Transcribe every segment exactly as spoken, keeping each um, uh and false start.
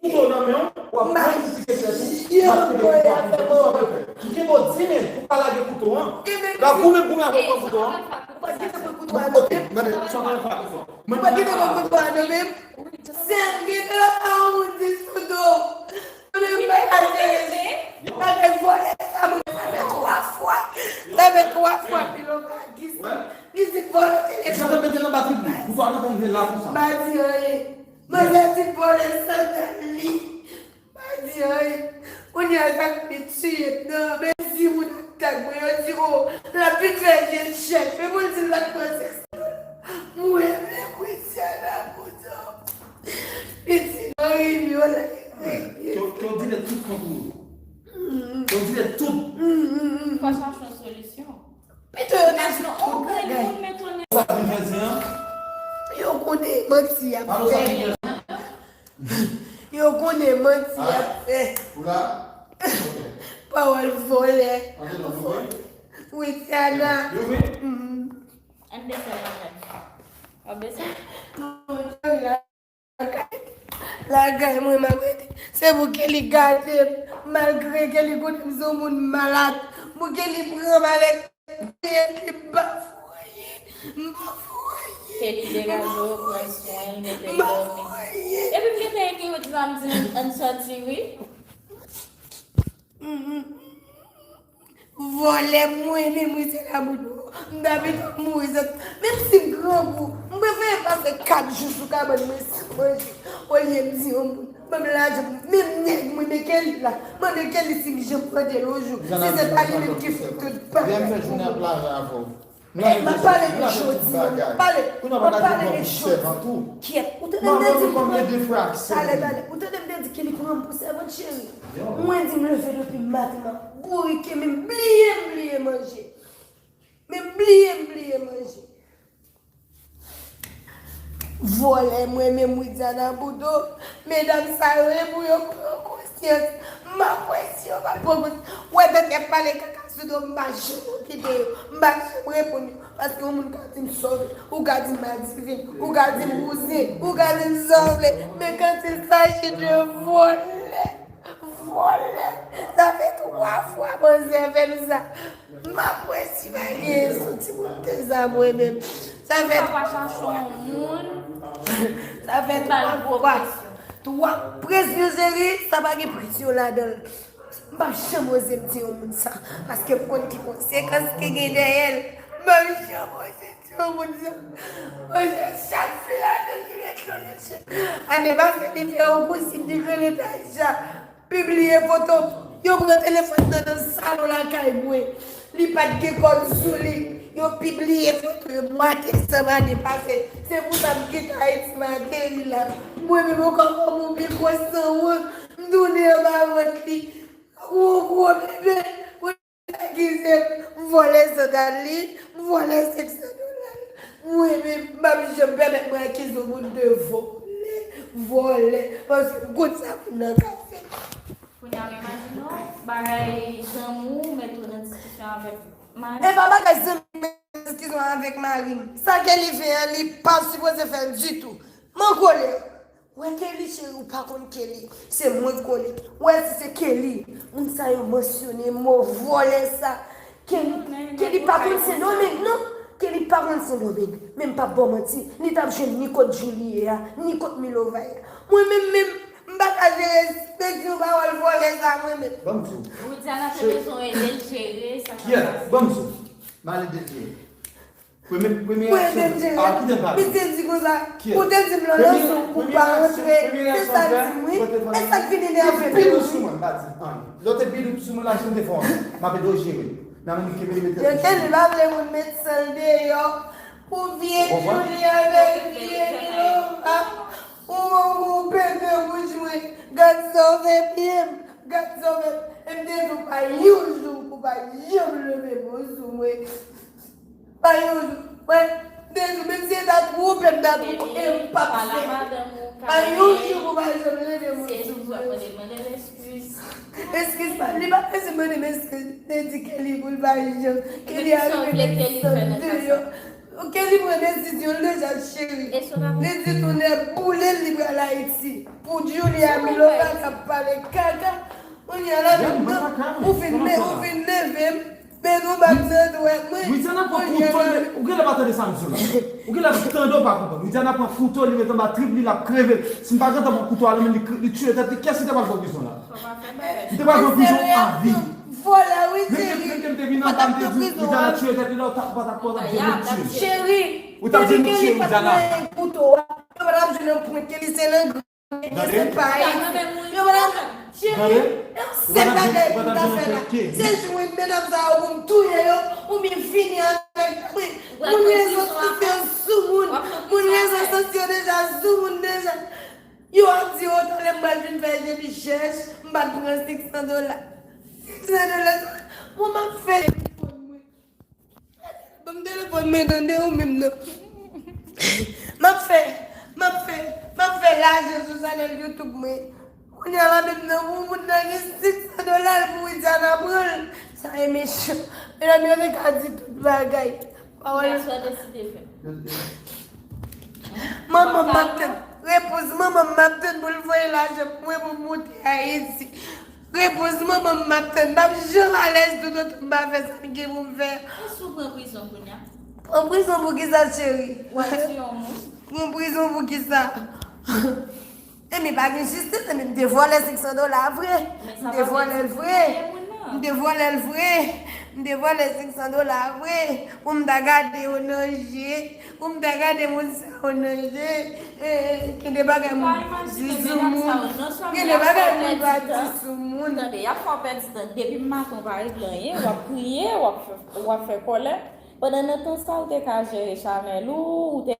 Kouto nan men w, w ap mande ti kesyon tou, m ap kenbe kouto a pou fè. M kenbe w di minit pou pa lage kouto an. L ap goumen, goumen avè w, pran kouto an. Ou pa gentan pran kouto a nan men m. Ou pa gentan pran kouto a nan men m. Sèl gen la pa yon moun di sou do. Mwen menm pa ka jere bagay vòlè sa, mwen sa fè twa fwa. Sa fè twa fwa pilo pa gisi. Li di vòlè telefòn. Mwen di anyen. Manzè di vòlè sandal li. Pa di anyen. Kounye a sa k vin tiye m nan. Men di moun ap tag mwen, yo di o, l ap vin fè je chèch. Men mwen di l pa t pran sèks. Mwen menm Widiana Boudon. Piti nan revyo la. Ke w dile tout kont ou yo. Ke w dile tout. Fò chache yon solisyon. Pito yo ta di tout bagay. Sa vin fè di an. Yo konnen manti y ap fè. Yo konnen manti y ap fè. Pawòl vòlè. Widiana. Ann desann lakay. W ap desann? Lakay mwen, m ap rete. Se pou Kelly gade m, malgre Kelly konnen m se yon moun malad. Pou Kelly pran m avèk Kelly, m pa fè anyen. M pa fè anyen. Kelly degaje w, pran swen l, mete l dòmi. Epi m gentan ekri w di la, m di ann sòti wi. Vòlè mwen menm wi, se la bout ou. M ta pito mouri sot. Menm si m grangou, m prefere pase kat jou sou kabann mwen san manje. Olye m di yon moun, ban m lajan. Menm nèg mwen, men Kelly la. Mande Kelly si li janm mande l yon jou. Si se pa li menm ki fè tout bagay pou mwen. M ap pale de jodi a, m ap pale, m ap pale de jodi. Kyèt, ou tande m te di m pran, talè, talè, ou tande m te di Kelly pran m pou sèvant cheri. Mwen di m leve depi maten, m ap bourike, men m bliye, m bliye manje. Men m bliye, m bliye manje. Vòlè mwen menm Widiana Boudon, medam sa yo, e pou yo pran konsyans. M ap wè si yo pa pran konsyans. Wè tèt y ap pale kaka sou do m, m pa janm okipe yo. M pa janm reponn yo. Paske yon moun ka di m sòvè, ou ka di m adivin, ou ka di m wouze, ou ka di m sa w vle. Men kan il s'agit de vòlè, vòlè, sa fè twa fwa manzè fè m sa. M ap wè si pa gen sou timoun de sa mwen menm. Sa fè twa fwa. Sa fè twa fwa. Twa presyon, cheri, sa pa gen presyon ladan l. M p ap janm oze m di yon moun sa, paske m konn ki konsekans ki gen dèyè l. M p ap janm oze di yon moun sa. Monchè, chak fin ane ki ret lan, monchè. Ane pase, li fè yon kouzin, li rele Taïsha, pibliye foto. Yo pran telefòn nan nan salon lakay mwen. Li pa t gen kòd sou li. Yo pibliye foto yo mwa desanm ane pase. Se pou sa m kite Ayiti, m ateri la. Mwen menm ankò kòm yon pi gwo sanwont. M tounen anba vant li. Gwo, gwo bebe. Akize m vòlè sandal li, vòlè senk san dola l. Mwen menm, m p ap janm pèmèt mwen akize yon moun de vòlè, vòlè, paske m konn sa moun nan ka fè. Kounye a, imajine w, bagay zanmi w mete w nan diskisyon avèk mari. E pa bagay zanmi m mete nan diskisyon avèk mari m. Sa Kelly fè an, li pa sipoze fè l ditou. M an kolè. Wè Kelly cheri, ou pa konn Kelly. Se mwen k konnen. Wè si se Kelly, moun sa yo mansyone mo vòlè sa. Kelly, Kelly pa konn Sendomeng non. Kelly pa konn Sendomeng. Men m p ap ba w manti, li t ap jwenn ni kot Julie a, ni kot Milova a. Mwen menm menm, m pa ka jere ekspresyon pawòl vòlè sa mwen menm. Ban m di w. Widiana te bezwen ede l jere sa k ap pase. Ban m di w. M al ede l jere. Premye, premye reyaksyon li, a, kite m pale. Misye di konsa, ou te di m lan nan sou pou pa rantre, se sa l di m wi. E sa k vin enève m wi. Lè w te pi dous sou mwen, m pa di anyen. Lè w te pi dous sou mwen, la, si m te fè w anyen, m ap ede w jere. Nan men li kenbe li mete l. Yo te li pa vle moun met san l deyò. Ou vye Julie avèk vye Milova. Ou, ou, ou pete bouch mwen. Gad sa w fè pye m. Gad sa w fè. E m te di w pa yon jou pou pa janm leve men w sou mwen. Pa yon jou. Mwen, m te di w, menm si e ta twonpe m ta twonpe, m p ap fè. Pa yon jou pou pa janm leve men w sou mwen. Eskiz pa, li pa bezwen mande m eskiz. M te di Kelly pou l pa janm. Kelly a rive met san deyò. Ok, li pran desizyon l deja, cheri. Li di tou nèg boule l, li pral Ayiti. Pou Julia Milova k ap pale kaka. Kounye a la menm nan, ou fin le-, ou fin leve m, men nou bat nan dwèt mwen. Widiana pran kouto, li, ou genlè pa tande sa m di w la. Ou genlè tande, ou pa konprann. Widiana pran kouto, li met anba trip li, l ap kreve l. Si m pa gentan pran kouto a nan men li, li tiye tèt li, kiyès ki te pral pran prizon la? Li te pral pran prizon avi. Vòlè, wi, cheri. Menm ke m te vin anba, m te di Widiana tiye tèt li la, ou ta, ou pa ta, ou pa ta byen tiye l. Cheri, ou ta di nou tiye Widiana. Kouto a, yo pa t ap jwenn nan pwen ke li se nan Gade. Se pa Ayiti. Yo pa t ap, cheri, se bagay pou ta fè la. Se jwenn medam sa yo pou m touye yo, pou m vini avèk mwen. Moun rezo sosyo sou moun. Moun rezo sosyo deja sou moun deja. Yo ap di, o, talè m pral vin fè je li chèch, m pa t pran senk san dola. Senk san dola sa, bon, m ap fè. Ban m telefòn mwen, tande, ou menm nan. M ap fè, m ap fè, m ap fè lajan sou chanèl YouTube mwen. Kounye a la menm nan, pou moun nan gen senk san dola l pou Widiana pran l. Sa e mechan. Medam yo te ka di tout bagay. Pawòl. Manman m ap tann. Repons manman m ap tann pou l voye lajan pou mwen pou m moute Ayiti. Repons manman m ap tann. M ap janm alèz toutotan m pa fè sa m gen pou m fè. E si w pran prizon kounye a? Pran prizon pou kisa, cheri? W ap tiye yon moun? Pran prizon pou kisa? Ebyen, pa gen jistis, ebyen, m te vòlè senk san dola vre. M te vòlè l vre. M te vòlè l vre. M te vòlè senk san dola vre. Pou m ta gade yo nan je. Pou m ta gade moun sa yo nan je. E, e, gen de bagay moun di sou moun. Gen de bagay moun pa di sou moun. Tande, y ap fè w pèdi tan. Depi maten w pa regle anyen, w ap kriye, w ap fè, w ap fè kòlè. Pandan nan tan sa, ou te ka jere chanèl ou, ou te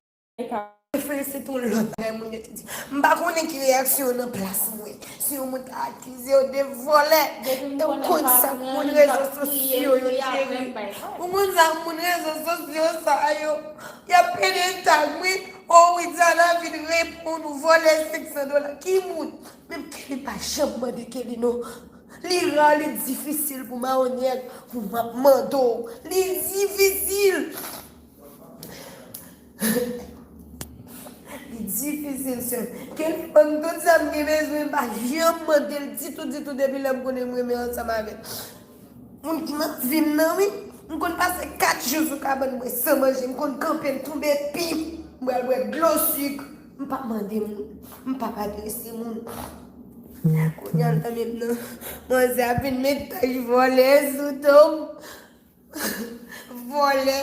ka. Reflèks se yon lòt bagay moun yo te di. M pa konnen ki reyaksyon w nan plas mwen. Si yon moun ta akize w de vòlè, e w konn sa moun rezo sosyo yo cheri. Ou konn sa moun rezo sosyo sa yo. Y ap pede tag mwen, o Widiana vin reponn ou vòlè senk san dola. Ki moun? Menm Kelly pa janm mande Kelly non. Li ra, li difisil pou mawonyèt, pou m ap mande w. Li difisil. Li difisil, sè. Kelly ban m tout sa m gen bezwen, m pa janm mande l ditou, ditou, depi lè m konnen m renmen ansanm avè l. Moun ki nan vi m nan, wi. M konn pase kat jou sou kabann mwen san manje. M konn kanpe, m tonbe pi. M pral bwè dlo sik. M p ap mande moun. M p ap adrese moun. Kounye a la menm nan, manzè ap vin met tach vòlè sou do m. Vòlè.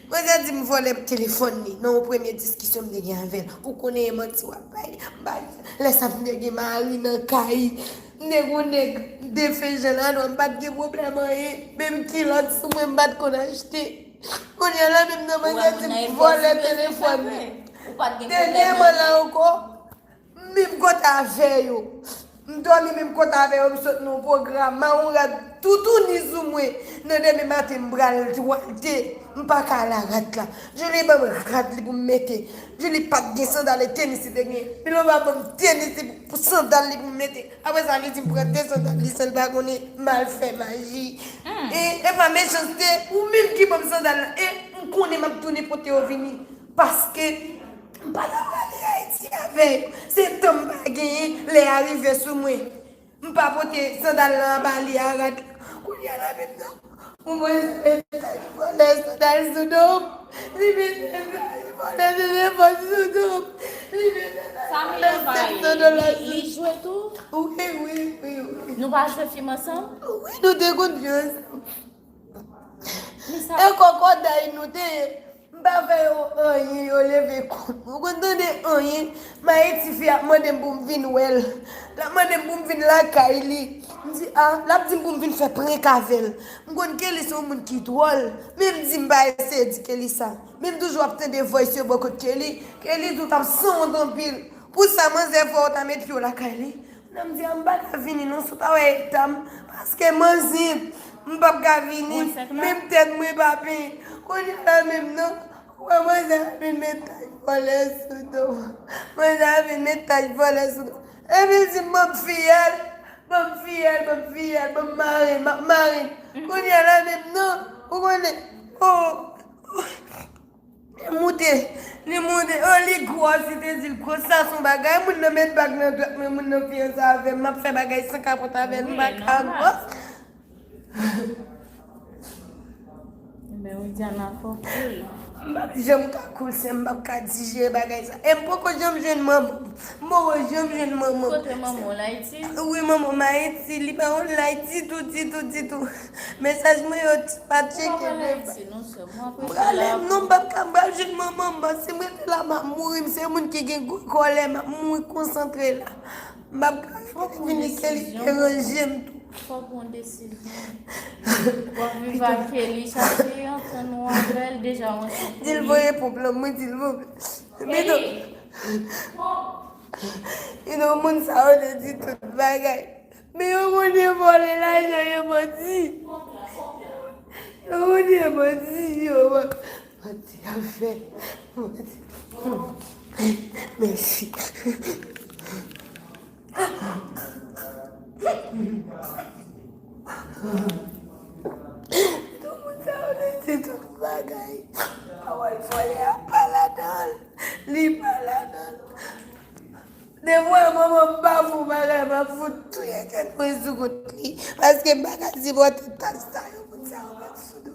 Manzè di m vòlè telefòn li nan yon premye diskisyon m te gen avè l. Ou konnen e manti w ap bay. M pa, lè sa m te gen mari nan kay. M te gon nèg de fè jan la non, m pa t gen pwoblèm anyen. Menm kilòt sou mwen m pa t konn achte. Kounye a la menm nan manzè di m vòlè telefòn li. Dènyèman la ankò, m menm kote avè yo. M dòmi menm kote avè yo, m sot nan yon pwogram. Mawon rad toutouni sou mwen. Nan demen maten, m pral walte. M pa ka al a rad la. Julie ban m rad li pou m mete. Julie pa t gen sandal, e tenis li te gen. Milova ban m tenis li pou, pou sandal li pou m mete. Apre sa, li di m pran de sandal li san l pa konnen, m al fè maji. E, e pa mechanste, ou menm ki ban m sandal la. E m konnen m ap tounen pote yo vini. Paske m pa ta prale Ayiti avè yo. Se tan m pa genyen, lè a rive sou mwen. M pa pote sandal lan anba li a rad la. Kounye a la menm nan, ou mwen sa mete tach vòlè sandal sou do m. Li mete tach vòlè telefòn sou do m. Li mete tach vòlè senk san dola sou do m. Li jwe tou? Wi, wi, wi, wi. Nou pa jwe fim ansanm? Wi, nou te konn jwe ansanm. E kòkòday nou te ye. M pa fè yo anyen, yo leve kont mwen. Ou konn tande anyen? M a Ayiti, fi ap mande m pou m vin wè l. L ap mande m pou m vin lakay li. M di, a, l ap di m pou m vin fè prank avè l. M konn Kelly se yon moun ki dwòl. Men m di m pa eseye di Kelly sa. Men m toujou ap tande voice yo bò kot Kelly. Kelly di w t ap sanwont anpil. Pou sa manzè fè w ta met pye w lakay li. Nan m di a m pa ka vini non, si w ta wè eta m, paske manzè, m p ap ka vini, menm tèt mwen pa penyen. Kounye a la menm nan, ou wè manzè a vin met tach vòlè sou do m. Manzè a vin met tach vòlè sou do m. Epi l di m ban m fiyèl, ban m fiyèl, ban m fiyèl, ban m mare, m ap mare. Kounye a la menm nan, ou konnen, o, o. Li moute, li moute, oh, li gwòs, li te di l gwòs, sa se yon bagay, moun nan met bag nan dwèt mwen, moun nan fiyanse avè m, m ap fè bagay san kapòt avè l, m pa ka gwòs. Ebyen, Widiana fò koul. M p ap janm ka koul, sè m, m p ap ka dijere bagay sa. E m poko janm jwenn manman m. M poko janm jwenn manman m. Kote manman w, l Ayiti? Wi, manman m Ayiti. Li pa konn l Ayiti ditou, ditou, ditou. Mesaj mwen yo pa tcheke menm. M prale, non, m p ap ka, m pral jwenn manman m. Si m rete la, m ap mouri. M se moun ki gen gwo kòlè, m ap mouri konsantre la. M p ap ka rete vini ke li deranje m tou. Fò w pran desizyon. W ap viv ak Kelly, chache antann ou avè l, deja w antann. Di l voye ponp lan, mwen di l voye. Bidon. Bidon, moun sa yo te di tout bagay. Men yo konnen vòlè lajan, yo manti. Yo konnen manti, yo manti y ap fè. Manti. Mèsi. Tout moun sa yo te di tout bagay. Pawòl vòlè a pa ladan l. Li pa ladan l. Devwa manman m pa fou bagay, m ap fout touye tèt mwen sou kont li. Paske m pa ka sipòte tach sa yo, moun sa yo met sou do.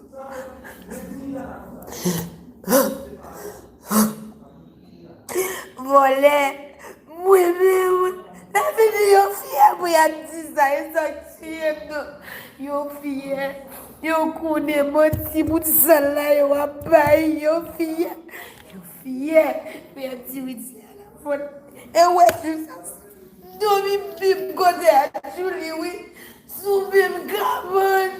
Vòlè, mwen menm, sa vini yo fyè pou y ap di sa, e sa k tiye m non. Yo fyè, yo konnen manti bout sal la yo ap bay, yo fyè, yo fyè pou y ap di Widiana fò. E w wè jou sa, m dòmi menm kote ak Julie wi, sou menm kabann.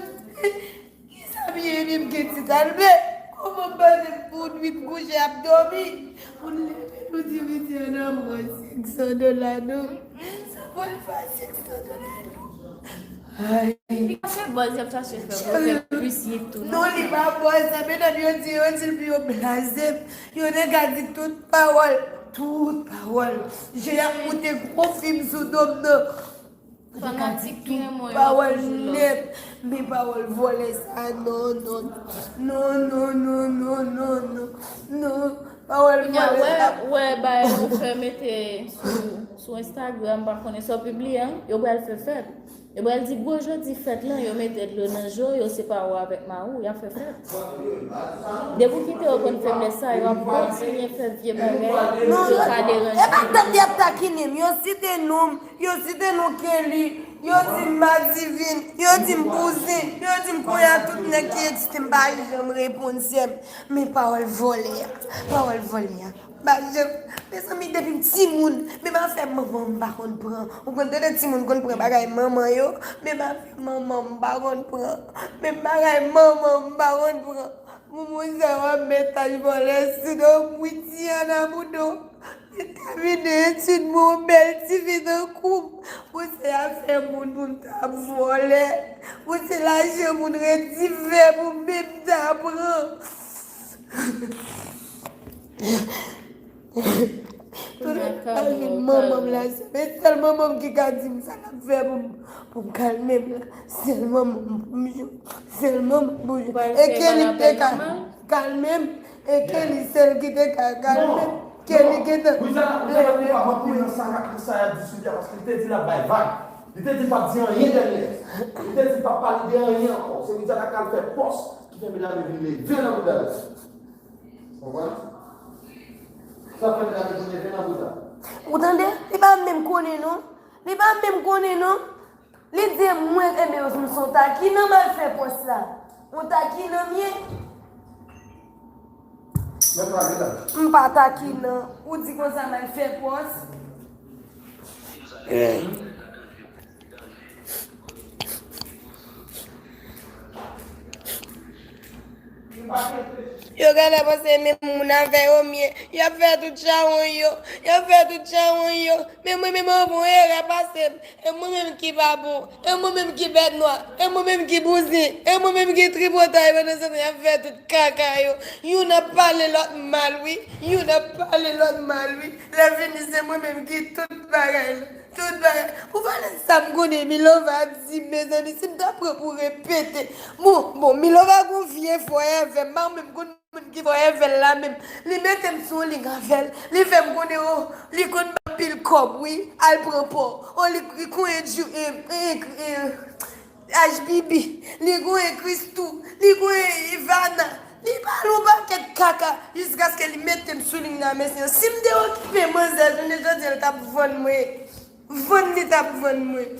Kisa m ye menm Kentit Albert? Kòman m pase pou yon nwit kouche ap dòmi? Pou n leve nou di Widiana pran senk san dola non. Sa pral fè senk san dola non. Ay. Li ka fè buzz, y ap chache fè buzz, fè plis hit tou non. Non, li pa buzz, sa medam yo di, yo di l pou yo blaze m. Yo te ka di tout pawòl, tout pawòl. Je y ap moute gwo fim sou do m nan. Fanatik ki renmen w yo toujou la. Pawòl nèt, men pawòl vòlè sa, non, non, non, non, non, non, non, non, non, pawòl vòlè sa. Wè, wè, bay ou fè mete sou, sou Instagram, m pa konnen sa w pibliye an, yo pral fè fèt. Yo pral di gwo jodi fèt lan, yo mete dlo nan je w, yo separe w avèk mari w, y ap fè fèt. Depi w kite yo konn feblès sa, y ap kontinye fè vye bagay, yo ka deranje. E pa tann y ap takinen m, yo site non m, yo site non Kelly, yo di m Madivine, yo di m Bouzin, yo di m kounye a tout nèg ki egziste, m pa janm reponn sè m. Men pawòl vòlè a, pawòl vòlè a. M pa janm, mezanmi, depi m timoun, menm afè manman m pa konn pran. Ou konn tande timoun konn pran bagay manman yo, menm afè manman m pa konn pran. Menm bagay manman m pa konn pran. Moun moun sa yo ap met tach vòlè sou do m, Widiana Boudon. Mwen termine etid mwen, yon bèl tifi tankou m. Pou se afè moun pou m ta ap vòlè. Pou se lajan moun ret divè pou m menm ta pran. Tout lajan manman m la, se sèl manman m ki ka di m sa l ap fè pou m, pou m kalme m la. Sèl manman m pou m jwe. Sèl manman m pou m jwe. E Kelly te ka kalme m. E Kelly sèl ki te ka kalme m. Kelly gentan leve pou mwen. Li te di l ap bay vag. Li te di l p ap di anyen dènye. Li te di l p ap pale de anyen ankò. Se Widiana k al fè pòs ki fè medam yo vin leve nan bouda l. Konprann? Sa fè medam yo vin leve nan bouda l. Ou tande? Li pa menm konnen non. Li pa menm konnen non. Li di mwen, ebyen, m se yon takinan m al fè pòs la. Yon takinan m ye. M pa takinan. Ou di konsa m al fè pòs. Yo genlè panse menm moun avè yo m ye. Y ap fè tout chawony yo. Y ap fè tout chawony yo. Men mwen menm an bon erè pase m. E mwen menm ki pa bon. E mwen menm ki bèt nwa. E mwen menm ki bouzin. E mwen menm ki tripotay pandan se tan y ap fè tout kaka yo. Youn ap pale lòt mal wi. Youn ap pale lòt mal wi. Lè fini se mwen menm ki tout bagay la. Tout bagay. Pou valè sa m konnen Milova di m, mezanmi, si m ta pran pou repete. Bon, bon, Milova gon vye fò avè m, m pa menm konn Moun ki voye avè l la menm. Li mete m sou yon lig avè l. Li fè m konnen, o, li konn ban m pil kòb, wi. Al pran pa w. O, li, li konyen Ju-, e, e, e, H B B. Li konyen Christoo. Li konyen Ivana. Li pale yon pakèt kaka. Jiskaske li mete m sou lig nan, mesye. Si m te okipe manzè, jounen jodi a, l t ap vann mwen. Vann li t ap vann mwen.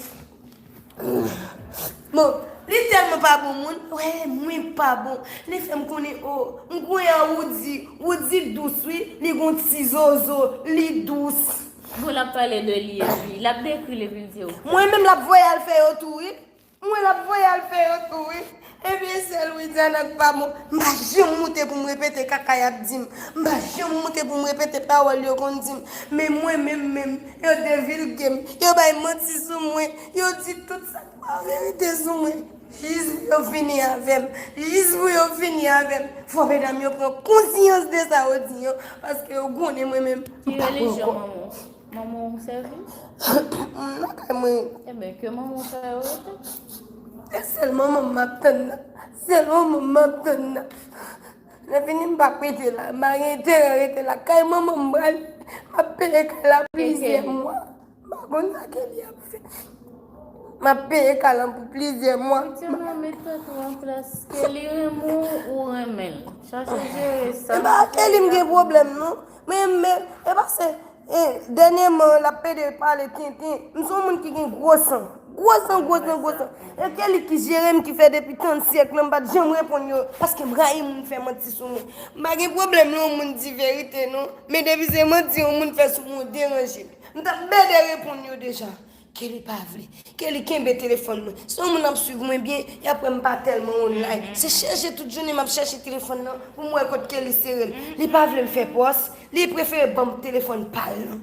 Bon, li tèlman pa bon moun. Wè, mwen pa bon. Li fè m konnen, o, m konnen an Woody. Woody dous, wi. Li gon ti zozo. Li dous. Bon, l ap pale de li epi. L ap dekri l epi l di, o. Mwen menm, l ap voye al fè yo tou, wi. Mwen, l ap voye al fè yo tou, wi. Ebyen, sèl Widiana k pa bon. M pa janm moute pou m repete kaka y ap di m. M pa janm moute pou m repete pawòl yo konn di m. Men mwen menm menm, yo devilge m. Yo bay manti sou mwen. Yo di tout sa k pa verite sou mwen. Jis pou yo fini avè m. Jis pou yo fini avè m. Fò medam yo pran konsyans de sa yo di yo. Paske yo konnen mwen menm, m pa pran kò. Ki relijyon manman w? Manman w sèvi? Nan kay mwen. Ebyen, ke manman w fè yo rete. E sèl manman m m ap tann nan. Sèl manman m m ap tann nan. Lè fini, m p ap rete la. M pa gen enterè rete la. Kay manman m pral, m ap peye kay la plizyè mwa. M pa konn sa Kelly ap fè. M ap peye kay lan pou plizyè mwa. Widiana, met tèt ou an plas. Kelly renmen w, ou renmen l. Chache jere sa. E pa Kelly m gen pwoblèm, non. Men, men, e pa se E, dènyèman, l ap pede pale tenten. M se yon moun ki gen gwo san. Gwo san, gwo san, gwo san. E Kelly ki jere m, ki fè depi trant syèk lan, m pa t janm reponn yo. Paske m rayi moun fè manti sou mwen. M pa gen pwoblèm lè yon moun di verite, non. Men depi se manti yon moun fè sou mwen, w deranje m. M t ap bèdè reponn yo deja. Kelly pa vle. Kelly kenbe telefòn mwen. Si yon moun ap swiv mwen byen, y ap wè m pa tèlman online. Se chèche tout jounen m ap chèche telefòn nan pou m wè kot Kelly sere l. Li pa vle m fè pòs, li prefere ban m telefòn pa l lan.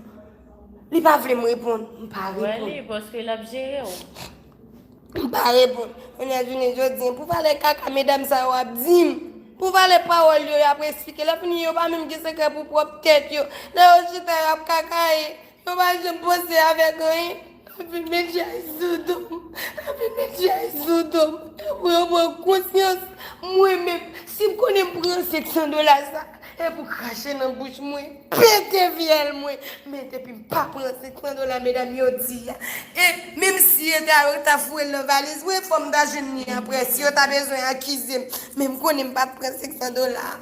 Li pa vle m reponn, m pa reponn. Wè li, paske l ap jere w. M pa reponn. Kounye a jounen jodi a, pou valè kaka medam sa yo ap di m, pou valè pawòl yo, y ap esplike. Lè fini, yo pa menm gen sekrè pou pwòp tèt yo. Lè yo chita, y ap kakaye. Yo pa janm panse avèk anyen. Yo vin met chay sou do m. Yo vin met chay sou do m. Yo pran, yo pran konsyans. Mwen menm, si m konnen m pran senk san dola sa, e pou krache nan bouch mwen, pete fyèl mwen. Men depi m pa pran senk san dola, medam yo di a. E menm si yo ta, yo ta foure l nan valiz mwen, fò m ta jwenn li apre. Si yo ta bezwen akize m, men m konnen m pa t pran senk san dola.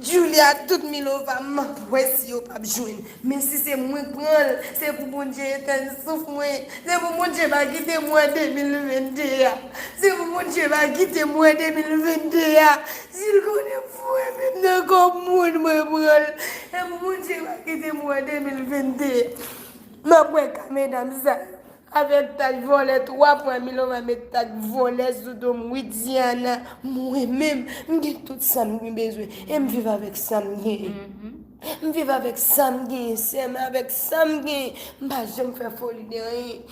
Julia, tout Milova, m ap wè si yo p ap jwenn. Men si se mwen k pran l, se pou Bondye etenn souf mwen. Se pou Bondye pa kite m wè de mil vennde a. Se pou Bondye pa kite m wè de mil vennde a. Si l konnen m foure men m nan kòb moun, mwen pran l. Se pou Bondye pa kite m wè de mil vennde a. M ap wè ka medam sa yo. Avèk tag vòlè, twa pwen, Milova met tag vòlè sou do m, Widiana, mwen menm, m gen tout sa m gen bezwen. E m viv avèk sa m genyen. M viv avèk sa m genyen, sèman avèk sa m genyen. M pa janm fè foli de anyen.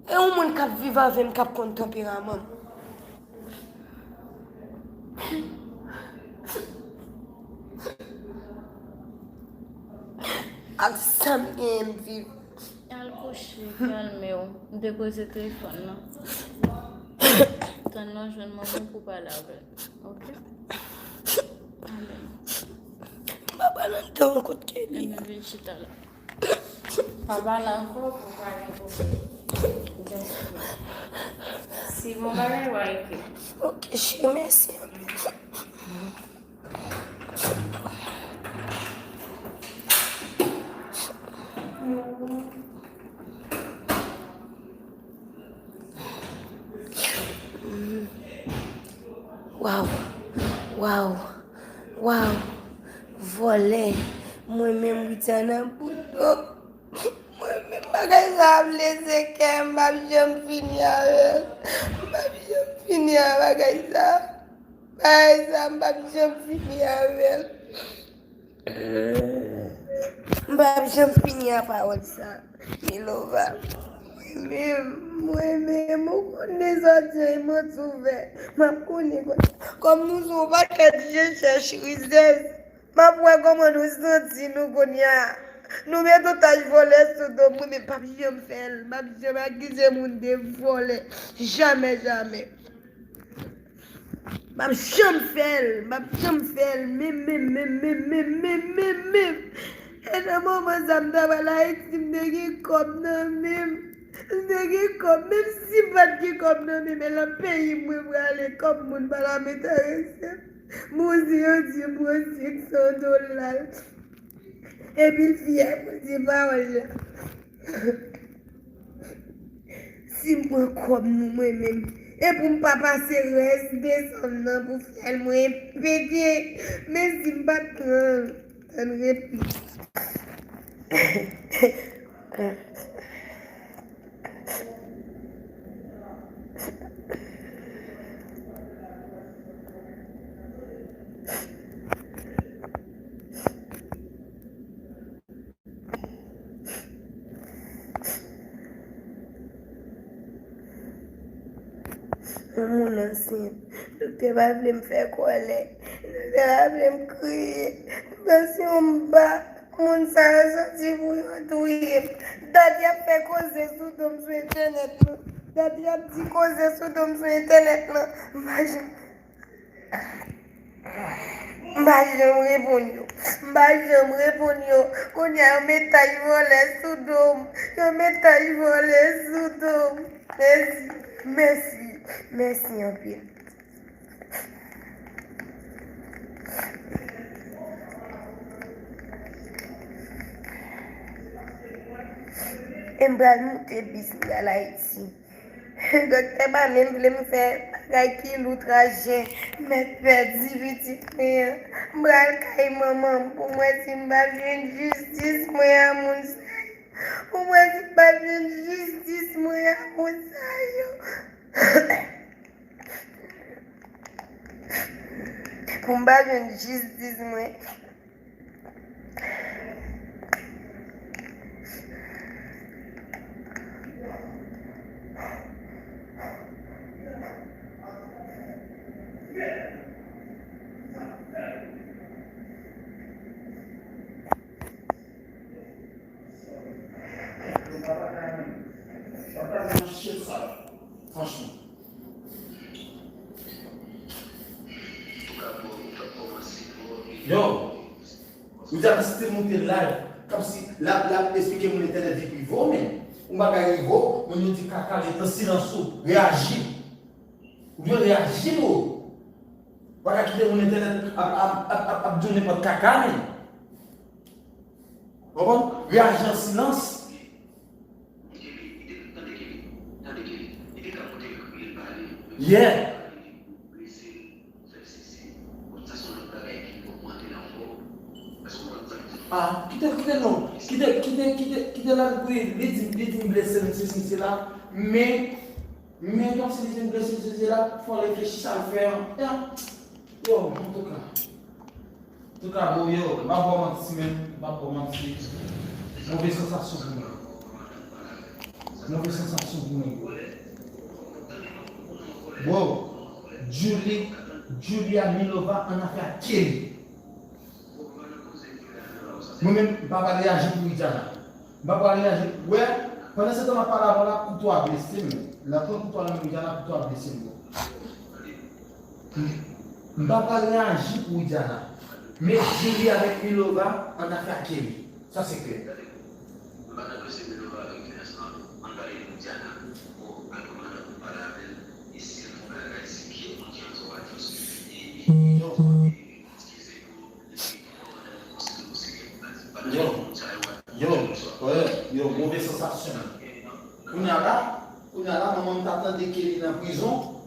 E yon moun k ap viv avè m, k ap konn tanperaman m. Ak sa m genyen, m viv. Al kouche, kalme w. M depoze telefòn nan. Tann lè w jwenn manman w pou w pale avè l. Oke? Ale. M pa pral anndan ankò, Kelly. Ebyen, vin chita la. Pa pale ankò pou w pa gen pwoblèm. Just si gon bagay, w a ekri. Oke, cheri, mèsi anpil. Waw, waw, waw. Vòlè. Mwen menm, Widiana Boudo. Mwen menm, bagay sa ap lese kè m, m p ap janm fini avè l. M p ap janm fini a bagay sa. Bagay sa, m p ap janm fini avè l. M p ap janm fini a pawòl sa. Milova. Mwen menm, mwen menm, ou konn dezòd jan e manti w fè. M ap konnen kòm, kòm nou se yon pakèt je chèch rizèz. M ap wè kòman nou santi nou kounye a. Nou met yon tach vòlè sou do m, wi, men m p ap janm fè l. M p ap janm akize moun de vòlè. Jamè, jamè. M ap janm fè l, m ap janm fè l, menm, menm, menm. E nan moman sa, m t ap al Ayiti, m te gen kòb nan men m. M te gen kòb, menm si m pa t gen kòb nan men m, e nan peyi m mwen prale, kòb moun pa t ap enterese m. Bon, si yo di m pran senk san dola, epi l fyè pou di pawòl la. Si m pran kòb nou mwen menm, e pou m pa pase rès desanm nan pou fyèl mwen pete, men si m pa t pran l, tann repli. Yon moun ansent. Doktè pa vle m fè kòlè. Doktè pa vle m kriye. Tansyon m ba. Moun sa yo soti pou yo touye m. Dat y ap fè koze sou do m sou entènèt lan. Dat y ap di koze sou do m sou entènèt lan. M pa janm M pa janm reponn yo. M pa janm reponn yo. Kounye a, yo met tach vòlè sou do m. Yo met tach vòlè sou do m. Mèsi. Mèsi. Mèsi anpil. E m pral moute bis, m pral Ayiti. Doktè pa menm vle m fè bagay ki lou traje. M mèt pèdi pitit mwen an. M pral kay manman m pou m wè si m pa jwenn jistis mwen a moun sa yo. Pou m wè si m pa jwenn jistis mwen a moun sa yo. Pou m pa jwenn jistis mwen. Franchman. Yo, Widiana, si te moute live, kòmsi l ap, l ap esplike moun entènèt vi prive w, men yon bagay rive w, moun yo di kaka, ret nan silans ou, reyaji. Ou dwe reyaji, bro. Ou pa ka kite moun entènèt ap, ap, ap, ap, ap di w nenpòt kaka, men. Konprann? Reyaji an silans. Yeah. Ah, kite, kite non. Kite, kite, kite, kite l al, wi, li di, li di m blese m, sesi, sela. Men, men kòmsi li di m blese m, sesi, sela, fò reflechi sa l fè an. Ya. Yo, antouka. Antouka, bro, yo, m ap ba w manti, men, m ap ba w manti. Move sansasyon pou mwen. Move sansasyon pou mwen, bro. Bro, Julie, Julia Milova an afè ak Kelly. Mwen menm, m pa pral reyaji pou Widiana. M pa pral reyaji. Wè, pandan se tan m ap pale avè w la, kouto a blese m. Nan pran kouto a nan men Widiana, kouto a blese m, bro. M pa pral reyaji pou Widiana. Men Julie avèk Milova an afè ak Kelly. Sa se klè. Yo, yo, yo, wè, yo, move sansasyon. Kounye a la, kounye a la, manman m ta tande ke li nan prizon,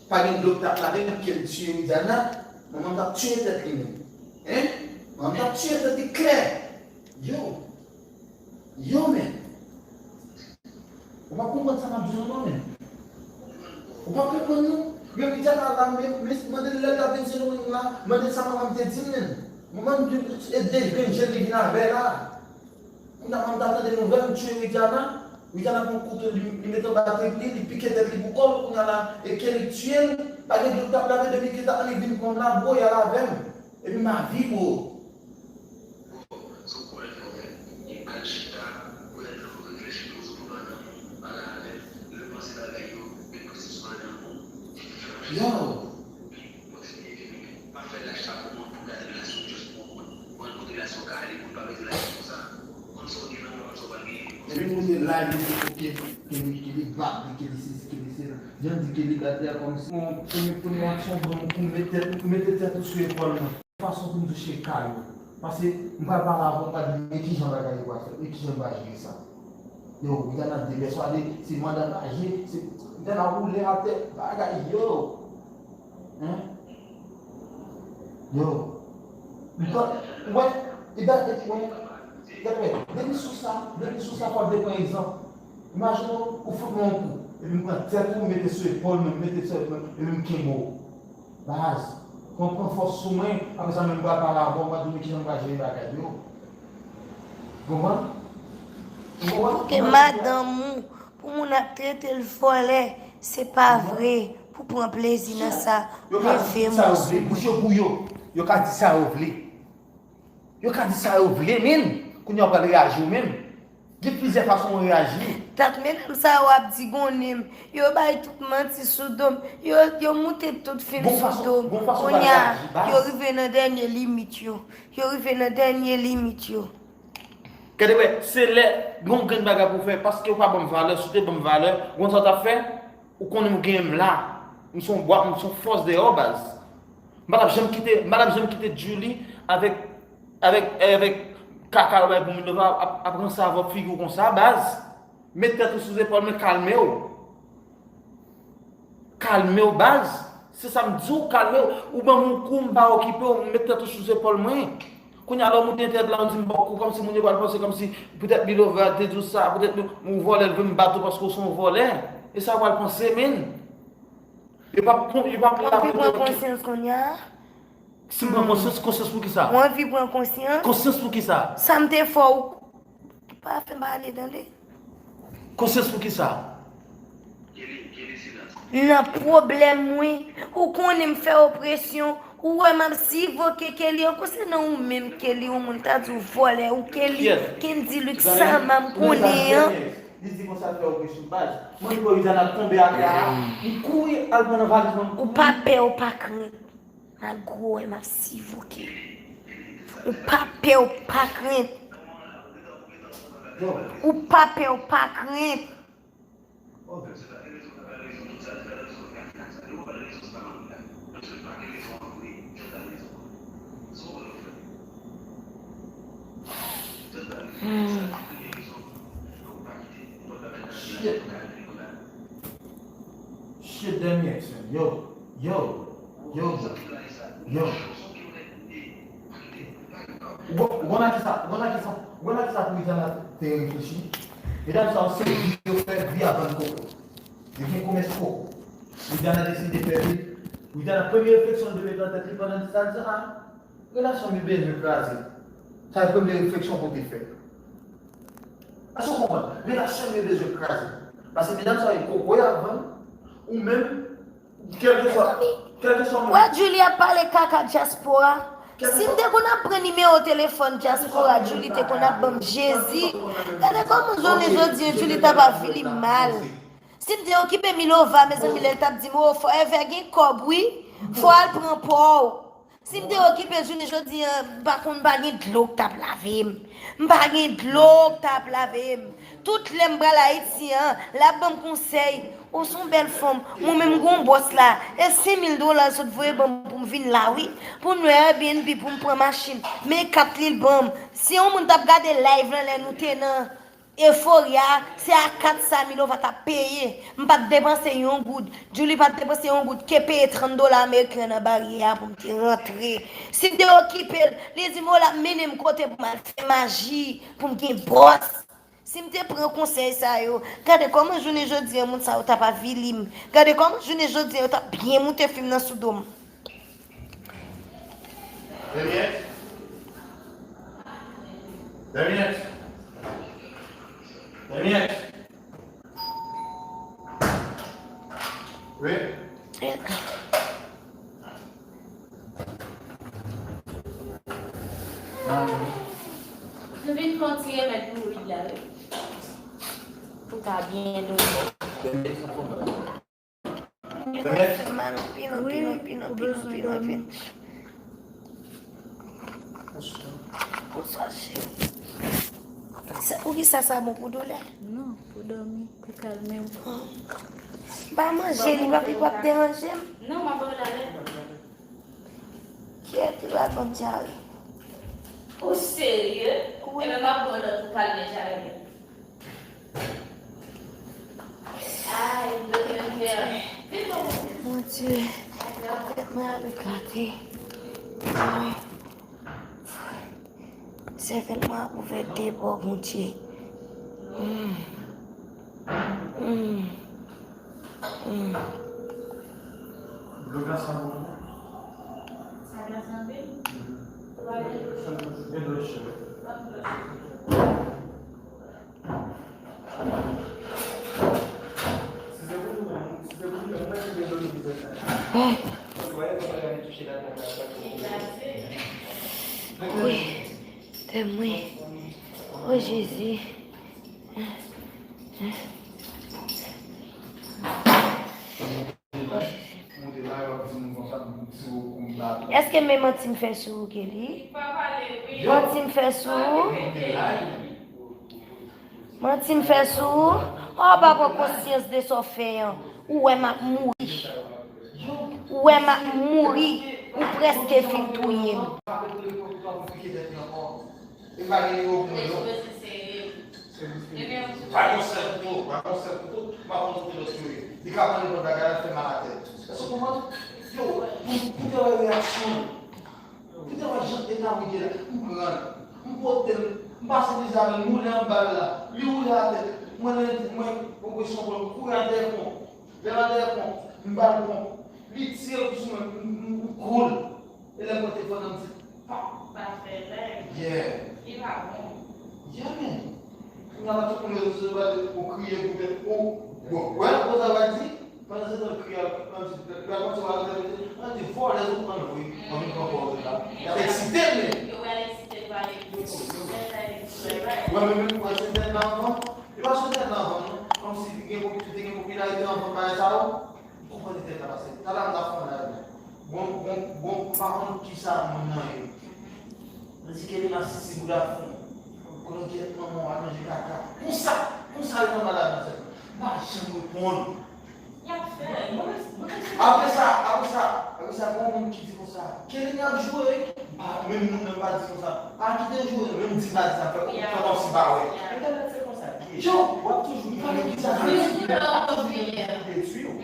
pa gen dlo k t ap lave l, ke l tiye Widiana, manman m t ap tiye tèt li menm. Hein? Manman m t ap tiye tèt li klè. Yo, yo, men. Ou pa konprann sa m ap di w non, men. Ou pa konprann non. Men Widiana la, men, men mande l lè l t ap vin Sendomeng la, mande l sa manman m te di m, men. Manman m di, e de grenn jèn li vin avè la. Kounye a manman m ta tande nouvèl m tiye Widiana. Widiana pran kouto, li, li mete anba tèt li, li pike tèt li pou kò l. Kounye a la, e Kelly tiye l. Pa gen dlo k t ap lave, depi Kelly t ap annik vin pran m la, bro, y al avè m. Epi m a vi, bro. Yo. Ke li, ke li bat li, ke li sesi, ke li sela. Jan di ke li gade a kòmsi. Bon, premye, premye aksyon, bon, pou mete, mete tèt ou sou epòl mwen. Fason pou m touche kay ou. Paske m pral pale avè w, m pral di men kijan bagay yo pral fèt, men kijan m pral jere sa. Yo, Rihanna depèswade, se mandan laje, se Rihanna woule atè, bagay yo. Hein? Yo. Ou pa, ou wè, e da, e, wè, gade, depi sou sa, depi sou sa, fò w te pran egzanp. Imajine w, ou fout mwen yon kou, epi m pran tèt ou, m mete sou epòl mwen, m mete sou epòl mwen, epi m kenbe w. Baz, pran, pran fòs sou mwen, apre sa menm m pral pale avè w, m pral di w men kijan m pral jere bagay yo. Ou konprann? Ou konprann? Kote madanm ou, pou moun ap trete l vòlè, se pa vre, pou pran plezi nan sa, leve moun sou mwen. Bouch yo pou yo, yo ka di sa yo vle. Yo ka di sa yo vle, men kounye a w pral reyaji w menm. Gen plizyè fason w reyaji. Dat medam sa yo ap di gonnen m. Yo bay tout manti sou do m. Yo, yo moute tout fim sou do m. Kounye a, yo rive nan dènye limit yo. Yo rive nan dènye limit yo. Gade wè, se lè gen yon grenn bagay pou w fè, paske w pa ban m valè, si w te ban m valè, ou konn sa w t ap fè? Ou konnen m genyen m la. M se yon bwa, m se yon fòs deyò, baz. M pa t ap janm kite, m pa t ap janm kite Djouly avèk, avèk, avèk kaka yo bay pou Milova ap, ap ranse avè w figi w konsa, baz. Met tèt ou sou zepòl mwen, kalme w. Kalme w, baz. Se sa m di w, kalme w. Ou ban m yon kou, m pa okipe w, m met tèt ou sou zepòl mwen. Kounye a, lè w moute entènèt la, w di m ba w kou, kòmsi moun yo pral panse kòmsi poutèt Milova te di w sa, poutèt nou, ou vòlè, l vle m bat ou paske w se yon vòlè. E sa yo pral panse, menn. Yo p ap, yo p ap. Ou anvi pran konsyans kounye a? Si m pran konsyans, konsyans pou ki sa? Ou anvi pran konsyans? Konsyans pou ki sa? Sa m te fè w, pa fè m pale, tande. Konsyans pou ki sa? Nan pwoblèm mwen, ou konnen m fè w presyon, ou wè m ap sivoke Kelly ankò, se nan ou menm Kelly, yon moun ta di w vòlè, ou Kelly, Kendy Luke, sa m konnen an. Li di konsa fè w presyon baz. Mwen di Rihanna ap tonbe atè a, li kouri al pran nan valiz mwen. Ou pa pè, ou pa krent. Malgre w wè m ap sivoke. Ou pa pè, ou pa krent. Ou pa pè, ou pa krent. Hmm. Shit. Shit, Daniel, yo, yo, yo, yo. Ou konn, ou konn a kisa, ou konn a kisa, ou konn a kisa pou Rihanna te reflechi? Medam sa yo se vi yo fè, vi a vann koko. Yo gen komès koko. Rihanna deside fè vi. Rihanna, premye refleksyon l te met nan tèt li pandan sa l di a, relasyon m yo bezwen kraze. Sa se premye refleksyon pou te fè. Èske w konprann? Relasyon m yo bezwen kraze. Paske medam sa yo koko y ap vann, ou menm, kèlkeswa, kèlkeswa moun. Wè Djouly ap pale kaka dyaspora. Si m te konn ap pran nimewo telefòn dyaspora, Djouly te konn ap ban m Jezi. Gade kòman jounen jodi a Djouly t ap avili m mal. Si m te okipe Milova, mezanmi, lè l t ap di m, o, Forever gen kòb, wi. Fò al pran pa w. Si m te okipe jounen jodi a, m pa konn, m pa gen dlo k t ap lave m. M pa gen dlo k t ap lave m. Tout lè m pral Ayiti an, l ap ban m konsèy. Ou se yon bèl fanm. Mwen menm, m gon bòs la. E senk mil dola l sot voye ban m pou m vin la, wi. Pou m lwe Airbnb, pou m pran machin. Men kat li l ban m. Si yon moun t ap gade live lan lè nou te nan Euphoria, se a kat sa Milova t ap peye. M pa t depanse yon goud. Djouly pa t depanse yon goud. Ke peye trant dola ameriken nan baryè a pou m te rantre. Si m te okipe l, li di m, o, l ap mennen m kote pou m al fè maji, pou m gen bòs. Si m te pran konsèy sa yo, gade kòman jounen jodi a moun sa yo t ap avili m. Gade kòman jounen jodi a yo t ap byen moute fim nan sou do m. Damiette. Damiette. Damiette. Wi. Nou vin fè yon ti remèd pou Wid la, wi. Pou ka byen domi. Fè mal anpil, anpil, anpil, anpil, anpil. Bonswa, cheri. Sa- Poukisa sa bon pou doulè? Non, pou dòmi, pou kalme w. M pa manje, li p ap li p ap deranje m. Non, m ap ba w talè. Kiyès ki pral ban m dyare? Ou serye? Wi. Ebyen, m ap ba w lòt pou kalme dyare. Ay, m bloke m fè. Vin, bon. Mon Dieu, tèt mwen ap eklate. Sèvèl mwen ap ouvè de bò, Bondye. Mm. Mm. Mm. Dlo glas la bon. Sa glas anpil? Mhm. Ou pa vle dlo cho? Gen dlo cho. Ban m dlo cho. Wi, tè mwen. O Jezi. Èske men manti m fè sou ou, Kelly? Manti m fè sou ou? Manti m fè sou ou? Ou pa pran konsyans de sa w fè an. Ou wè m ap mouri. Ou wè m ap mouri. Ou prèske fin touye m. E pa gen nimewo pou mwen, non. Pa gon sèl kouto, pa gon sèl kouto, m ap montre w lòt yo ye. Li ka pran nenpòt bagay, l ap fè mal atè. Èske w konprann? Yo, pou, pou te wè reyaksyon. Pou te wè jan eta w ye la. M pran l, m pote l, m pase Lizabèl, m woule anba l la. Li woule atè. Mwen, mwen, mwen, mwen, mwen, mwen, mwen, mwen, mwen, mwen, mwen, Lè m al dèyè ponp, m ba l ponp. Li tire l sou mwen, m, m, m kou l. E lè m pran telefòn nan, m di, pa. Pa fè lè. Yeah. Li pa bon. Yeah, man. Kounye a la, tout moun rezo sosyo yo, ou kriye pou tèt ou. Bon, wè, konsa w a di, pandan se tan kriye, an di, lè konsa w a di, an di, vòlè, sou pran vre, an vin pran pòz la. Y ap eksite, men. Yo pral eksite l pale. Yo, yo. Lè sa eksite l pale. Wè, men, men, wè, se tèt la anvan. Li pa sou tèt la anvan, non. Kòmsi li gen popi-, li te gen popilarite anvan bagay sa yo. M konprann li te ka pase. Talè a m t ap fè yon live la. Bon, bon, bon, m pa konn kisa moun nan ye. Mwen di Kelly masisi bouda fon. Konnen kiyès manman w al manje kaka. Konsa, konsa yo nan malad nan tèt mwen. M pa janm reponn. Y ap fè. Apre sa, apre sa, apre sa, gen yon moun ki di konsa, Kelly ap joure wi. Ah, menm moun nan pa di konsa. Ah, kite l joure, menm di pa di sa, fè, fè kòmsi pa wè. Entènèt se konsa l ye. Yo, w ap toujou, m pa konn kisa l vle di. W ap toujou gen moun ki detwi w.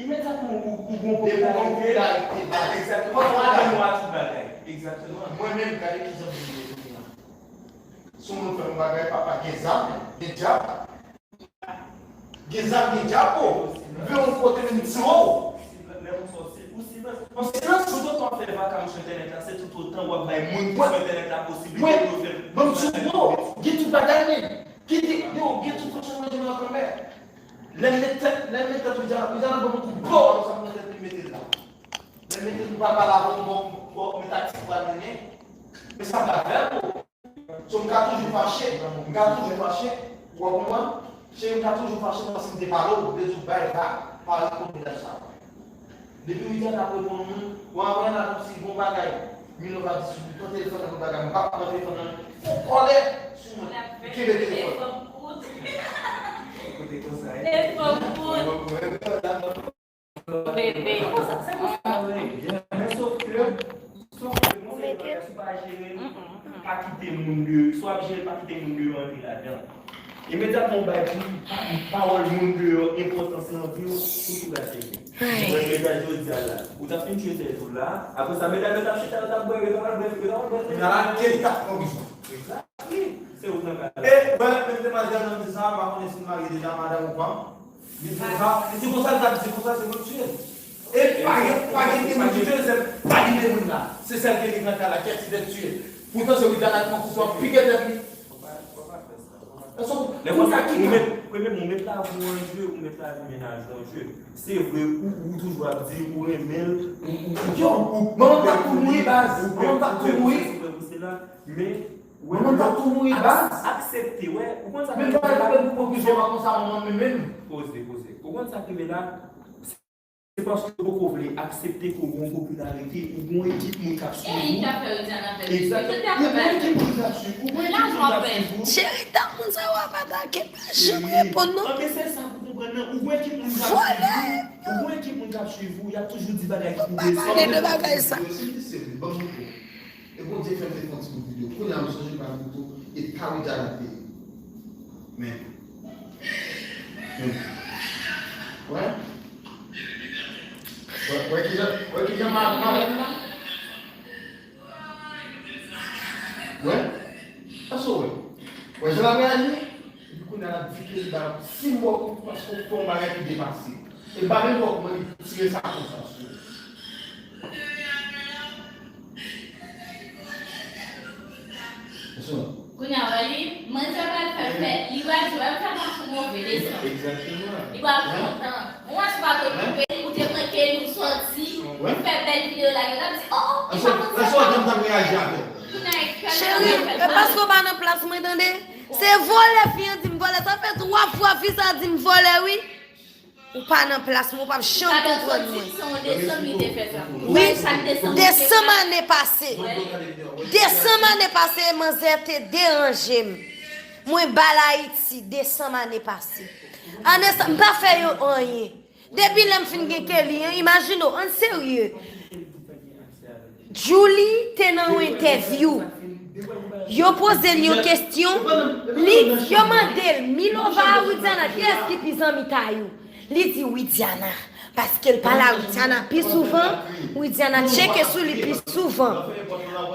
Imedyatman ou, ou gon popilarite. Egzakteman. Ou ap jwenn tout bagay. Egzakteman. Mwen menm, gade kijan m ye kounye a. Si yon moun fè m yon bagay, papa, gen zam, gen dyab. Gen zam, gen dyab, o. M vle yon kote, men m tire w. Lè yon sòsye, ou silans. Yon silans. Toutotan w fè vaka sou entènèt la, se toutotan w ap bay moun ki sou entènèt la posiblite pou yo fè. Ban m di w, bro, gen tout bagay, men. Kite, yo, gen tout fason manje nan kanmè. Lè m met tèt, lè m met tèt Louisiana, Louisiana ban m yon kout bò, sa m pran tèt li mete l la. Lè m mete l pou pral pale avè w, bon, bon, men taktik pou al mennen. Men sa m ka fè, bro. So, m ka toujou fache, m ka toujou fache, ou konprann? Cheri, m ka toujou fache, paske m te pale w, m te di w, bay la, pa reponn mesaj sa. Depi Widiana ap reponn moun, ou aprann la kòmsi bon bagay. Milova di sou li, pran telefòn nan, bon bagay, m p ap pran telefòn nan, fon kòlè sou mwen, m kenbe telefòn. Kote konsa, e? Bebe. Se konsa, se konsa, wi. Men sof ke, sof ke, bon, se bagay, si w pa jere l, pa kite moun deyò, si w ap jere l, pa kite moun deyò antre ladan. Imedyatman w bay pou pawòl moun deyò enpòtans nan vi w, tout ou gate li. Mwen, mesaj jodi a la. Ou t ap fin tchwe tèt ou la. Apre sa, medam yo t ap chita, yo t ap bwè, yo t ap al bwè, yo t ap al bwè. Kounye a la, Kelly t ap pran prizon. Egzakte. Se ou k nan kay la. E, wè, menm demwazèl nan di sa, m pa konnen si l marye deja, madanm ou pa. Li di konsa, li di konsa, li t ap di konsa, se mwen k tiye l. E pa gen, pa gen moun ki tiye l, se pa gen moun la. Se sèl Kelly k nan kay la, kèt li t ap tiye l. Poutan se Widiana ki pran kouto a, pike tèt li. Lè ou sa ki ou met, premyèman, ou met lavi w an je, ou met lavi mennaj ou an je. Se vre, ou, ou toujou ap di ou renmen l, ou, ou, ou, yo, ou, manman m t ap tou mouri, baz. Manman m t ap tou mouri. Men, manman m t ap tou mouri, baz. Aksepte, wè. Ou konn sa ki rive la? Menm pa pou pran prizon, pa konsa, manman m menm. Poze, poze. Ou konn sa ki rive la? se paske w poko vle aksepte ke w gen yon popilarite, ou gen yon ekip moun k ap swiv ou. Egzakteman. Ou gen yon ekip moun k ap swiv ou. Ou gen yon ekip moun k ap swiv ou. Cheri, tan moun sa yo ap atake, pa janm reponn non. Anben, se sa pou konprann nan. Ou gen yon ekip moun k ap swiv ou. Ou gen yon ekip moun k ap swiv ou. Y ap toujou di bagay ki pou blese w. Pale de bagay sa. Yo, si m di se vre, ban m moute. E Bondye fè m te fè yon ti bout videyo. Kounye a m sonje pa m tou, e pa Widiana k te ye. Men. Men. Wè? Wè, wè kijan, wè kijan ma, ma wè la? Wè? Èske w wè? Wè jan l ap reyaji? Epi kounye a l ap di ke li ba si mò ou paske w fè yon bagay ki depase. E l pa menm wè kòman li tire sa konsa sou ou. Kounye a, wè li, manzè pral fè fèt, li pral di, wè, m fè pase yon move leson. Egzakteman. Li pral kontan. Ou wè, si w pa t okipe l, ou te pran Kelly, ou sòti, ou fè bèl videyo la, yo t ap di, oh, oh, li pa konn sa. Èske w wè jan m t ap reyaji avè w? Cheri, e paske w pa nan plas mwen, tande. Se vòlè fi an di m vòlè. Sa fè twa fwa fi sa a di m vòlè, wi. Ou pa nan plas mwen, ou p ap janm konprann mwen. Wi, desanm ane pase. Desanm ane pase, manzè te deranje m. Mwen ba l Ayiti, desanm ane pase. Ane sa, m pa fè yo anyen. Depi lè m fin gen Kelly an, imajine w, ann serye. Djouly te nan yon entèvyou. Yo poze l yon kesyon, li, yo mande l, Milova a Widiana, kiyès ki pi zanmi Tayou? Li di Widiana, paske l pale a Widiana pi souvan, Widiana tcheke sou li pi souvan.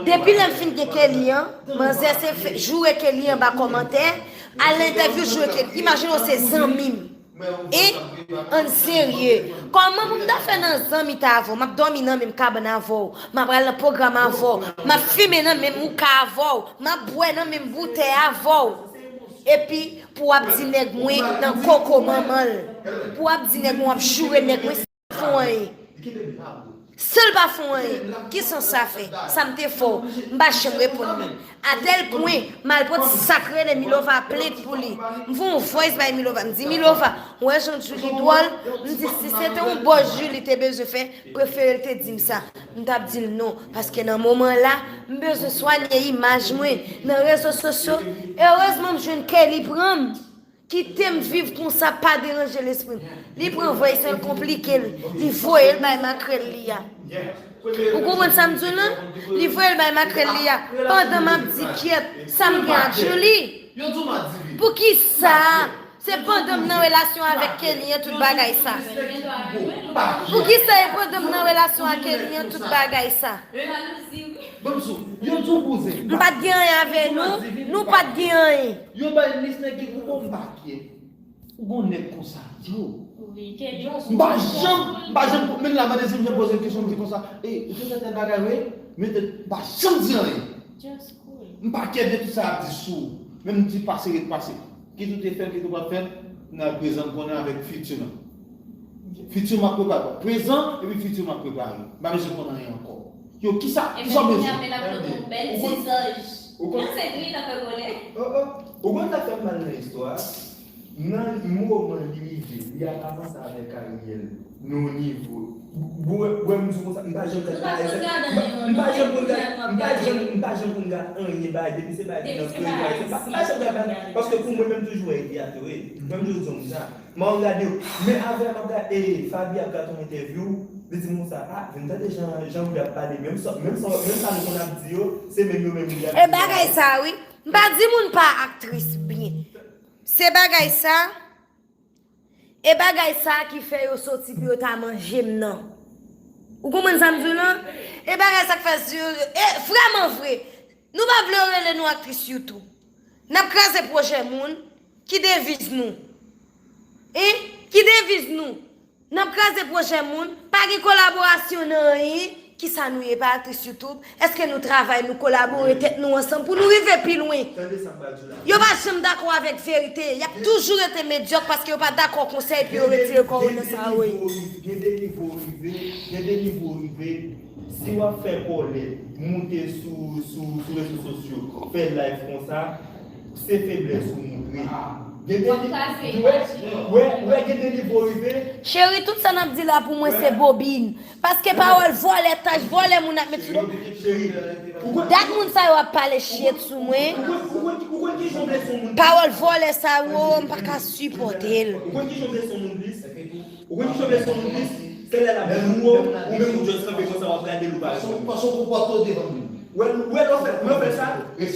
Depi lè m fin gen Kelly an, manzè se fè, joure Kelly anba kòmantè, al nan entèvyou joure Kelly. Imajine w se zanmi m. E, ann serye. Kòman pou m ta fè nan zanmi ta avè w? M ap dòmi nan menm kabann avè w. M ap al nan pwogram avè w. M ap fimen nan menm houka avè w. M ap bwè nan menm boutèy avè w. Epi, pou w ap di nèg mwen nan koko manman l. Pou w ap di nèg mwen w ap joure nèg mwen. Fè w anyen. San l pa fè w anyen, ki sans sa fè? Sa m te fè w, m pa janm reponn li. Atèl pwen, m al pran ti sa k rele Milova plent pou li. M voye yon voice bay Milova, m di, Milova, w wè jan Djouly dwòl? M di, si se te yon bòz Djouly te bezwen fè, prefere l te di m sa. M t ap di l non, paske nan moman la, m bezwen swanye imaj mwen nan rezo sosyo. Erezman, m jwenn Kelly pran m. Kite m viv konsa, pa deranje lespri m. Li pran voice an, l konplike l. Li voye l bay makrèl li a. Ou konprann sa m di w lan? Li voye l bay makrèl li a. Pandan m ap di kyèt, sa m gen ak Djouly? Poukisa? Se pandan m nan relasyon avèk Kelly an tout bagay sa. Poukisa e pandan m nan relasyon ak Kelly an tout bagay sa? Ban m sou, yo di w bouzen. M pa t gen anyen avè nou, nou pa t gen anyen. Yo bay lis nèg ki pou bon m pa kyè. Ou gon nèg konsa, yo. M pa janm, m pa janm, menm la, mande si m janm poze l kesyon, m di konsa, e, ou te fè tèl bagay, wi, men tèt, m pa janm di anyen. M pa kyè de tout sa y ap di sou ou. Menm m di pase, ret pase. Kit ou te fè l, kit ou pa t fè l, nan prezan m konnen avèk fiti lan. Fiti m ap prepare. Prezan, epi fiti m ap prepare. M pa bezwen konn anyen ankò. Yo, kisa, kisa w bezwen? Ou konn, ou konn, oh, oh. Ou konn sa k fè m mal nan istwa a? Nan moman li rive, li ap avanse avèk Ariel nan yon nivo. Ou wè, ou wè m di konsa, m pa janm gad bagay sa. M pa janm konn gad, m pa janm, m pa janm konn gad anyen bagay, depi se bagay ki nan kredi bagay sa. M pa, m pa janm gad bagay, paske pou mwen menm toujou wè e teyat yo ye. Mwen m toujou di w sa. M ap gade yo. Men avè m ap gade, e, Faby ap gade yon entèvyou, li di m konsa, a, vin tande jan, jan Woody ap pale, menm sa, menm sa, menm sa nou konn ap di yo, se menm yo menm Woody ap di yo. E bagay sa wi, m pa di moun pa aktris byen. Se bagay sa, e bagay sa ki fè yo soti pou yo ta manje m nan. Ou konprann sa m di w lan? E bagay sa k fè si yo, e vrèman vre, nou pa vle yo rele nou aktris YouTube. N ap kraze pwojè moun, ki deviz nou? Hein? Ki deviz nou? N ap kraze pwojè moun, pa gen kolaborasyon nan anyen. Kisa nou ye, pa aktris YouTube? Èske nou travay, nou kolabore tèt nou ansanm pou nou rive pi lwen? Tande sa m pral di w la. Yo pa janm dakò avèk verite. Y ap toujou rete medyòk paske yo pa dakò konsèy pou yo retire kò yo nan sa yo ye. Gen de nivo rive, gen de nivo rive. Si w ap fè kòlèt, moute sou, sou, sou rezo sosyo, fè live konsa, se feblès ou montre. Gen de li, wè, wè, wè, gen de nivo rive. Cheri, tout sa n ap di la pou mwen se bobin. Paske pawòl vòlè, tach vòlè moun ap met sou do. Cheri, ou konn, dat moun sa yo ap pale shit sou mwen. Ou konn, ou konn, ou konn ki jan w vle son moun. Pawòl vòlè sa yo, m pa ka sipòte l. Ou konn ki jan w vle son moun plis? Ou konn ki jan w vle son moun plis? Se lè l ap di w, ou menm ou just kanpe konsa, w ap gade l, ou pa reponn. Paske w konpòte w devan moun. Wè, wè, lè w fè, lè w fè sa,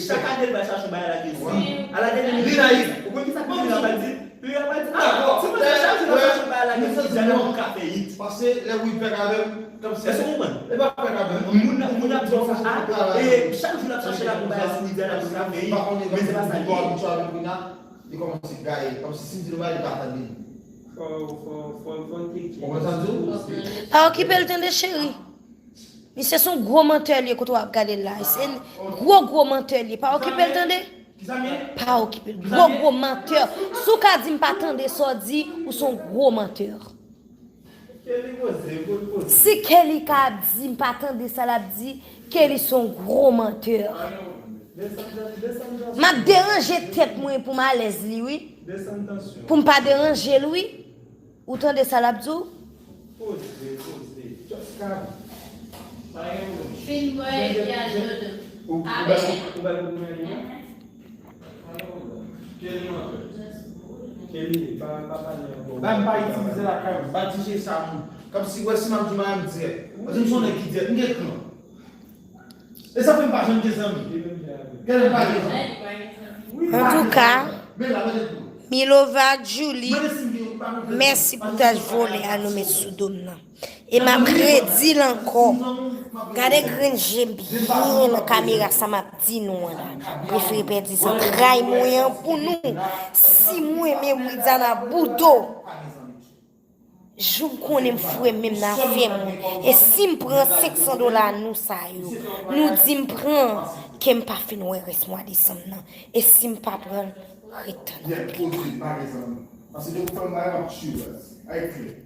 chak ane l va chache yon bagay lage sou li. Al lage li. Li nayif. Ou konn ki sa pi pi ap di? Pi pi ap di, ah, ti moun sa chak jou l ap chache yon bagay lage sou li, jan pou ka fè it. Paske lè wi fè avè m, kòmsi. Èske w konprann? E pa fè avè m. Moun, moun ap di w sa, ah, e chak jou l ap chache lage yon bagay sou li, jan pou ka fè it. Men se pa sa li ye. Li kòmanse gaye, kòmsi si m di l yon bagay, li pa tande m. Fò, fò, fò, fò l teke. Ou konprann sa m di w? Pa okipe l tande, cheri. Misye se yon gwo mantè li ye kote w ap gade l la. Se yon gwo, gwo mantè li ye. Pa okipe l tande. Pa okipe l. Gwo, gwo mantè. Si w ka di m pa tande sa w di, ou se yon gwo mantè. Si Kelly ka di m pa tande sa l ap di, Kelly se yon gwo mantè. M ap deranje tèt mwen pou m alèz li, wi. Pou m pa deranje l, wi. Ou tande sa l ap di w? Poze, poze. Just calm. Pa gen pwoblèm. Fin bwè epi al dodo. Ou, ou bay, ou bay pou mwen li? Kelly mantè. Kelly, pa, pa pale ankò. Ba m pa itilize lakay mwen. Ba di Jay sa moun. Kòmsi wè si m ap di w bagay m dirèk. Paske m se yon nèg ki dirèk. M gen kran. E sa fè m pa janm gen zanmi. Gade m pa gen zanmi. Antouka, Milova ak Julie, mèsi pou tach vòlè a nou met sou do m nan. E m ap redi l ankò. Gade grenn je m byen nan kamera sa m ap di nou an la. Prefere pèdi zantray mwen an pou nou. Si mwen menm Widiana Boudreau, jou m konnen m fre menm nan afè moun. E si m pran senk san dola nou sa yo, nou di m pran, ke m pa fin wè rès mwa desanm nan. E si m pa pran l, ret tann anpil. Paske depi w fè m bagay, m ap tchwe baz. Ay klè.